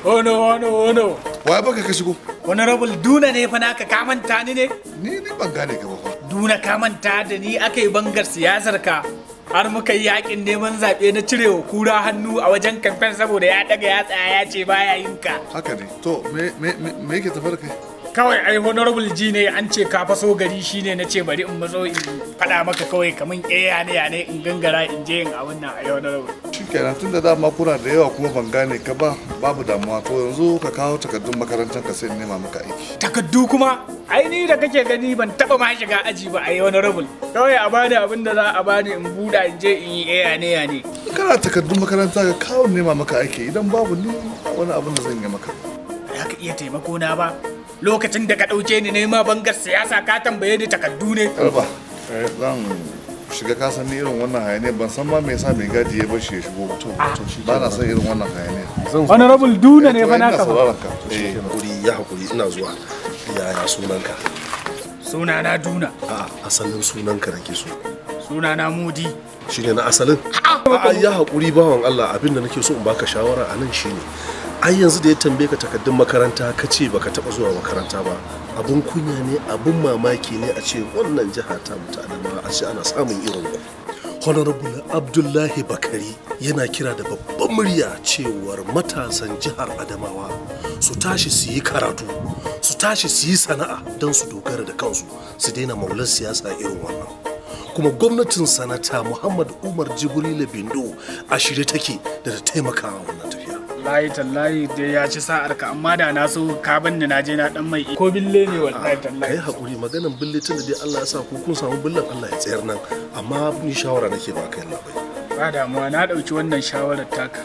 Ono ono ono. Waye baka ka shigo? Honorable Duna ne fa naka, ka manta ni ne? Ni ban gane ka ba fa. Duna ka manta da ni aka yi bangar siyasar ka. Har muka yi yakin neman zaɓe na cirewa kura hannu a wajen kamfen saboda ya daga ya tsaya ya ce baya yin ka. Haka ne. To me me me yake tafi da kai? Kawai ai honorable ji ne an ce ka faso gari shine na ce bari in matso in faɗa maka kawai kaman eh ne ya ne in gangara in je in abun nan ai honorable. Shikenan tunda dama kuna da yawa kuma ban gane ka ba babu damuwa, to yanzu ka kawo takardun makarantar ka sai in nema maka aiki. Takardu kuma? Ai ni da kake gani ban taba ma shiga aji ba ai honorable. Kawai a bani abin da za a bani in buɗa in je in yi eh ne ya ne. In kana takardun makaranta ka kawo nema maka aiki, idan babu ni wani abin da zan yi maka. Ba ka iya taimako na ba. Lokacin da ka ɗauke ni nema bangar siyasa ka tambaye ni takardu ne. Garba, zan shiga kasan ni irin wannan hayaniya ban san ma me yasa mai gadi ya bar shi ya shigo ba. To ba na son irin wannan hayaniya. Honorable Duna ne fa naka ba. Eh hakuri ya hakuri ina zuwa. Yaya sunanka? Sunana Duna. A'a asalin sunanka nake so. Sunana Mudi. Shine na asalin? A'a ya hakuri bawan Allah, abin da nake so in baka shawara a nan shine ai yanzu da ya tambaye ka takardun makaranta ka ce baka taba zuwa makaranta ba, abun kunya ne abun mamaki ne a ce wannan jiha ta mu ta Adamawa a ce ana samun irin ku. Honorable Abdullahi Bakari yana kira da babban murya cewar matasan jihar Adamawa su tashi su yi karatu, su tashi su yi sana'a don su dogara da kansu, su daina maular siyasa irin wannan. Kuma gwamnatin sanata Muhammad Umar Jibrila Bindo a shirye take da ta taimaka wa wannan tafiya. Wallahi tallahi dai ya ci sa'ar ka, amma da na so ka banni na je na dan mai ko bille ne wallahi tallahi. Kai hakuri maganan bille tun da dai Allah ya sa ku kun samu billan Allah ya tsayar nan, amma ni shawara nake ba kai labai. Ba damuwa na dauki wannan shawarar taka.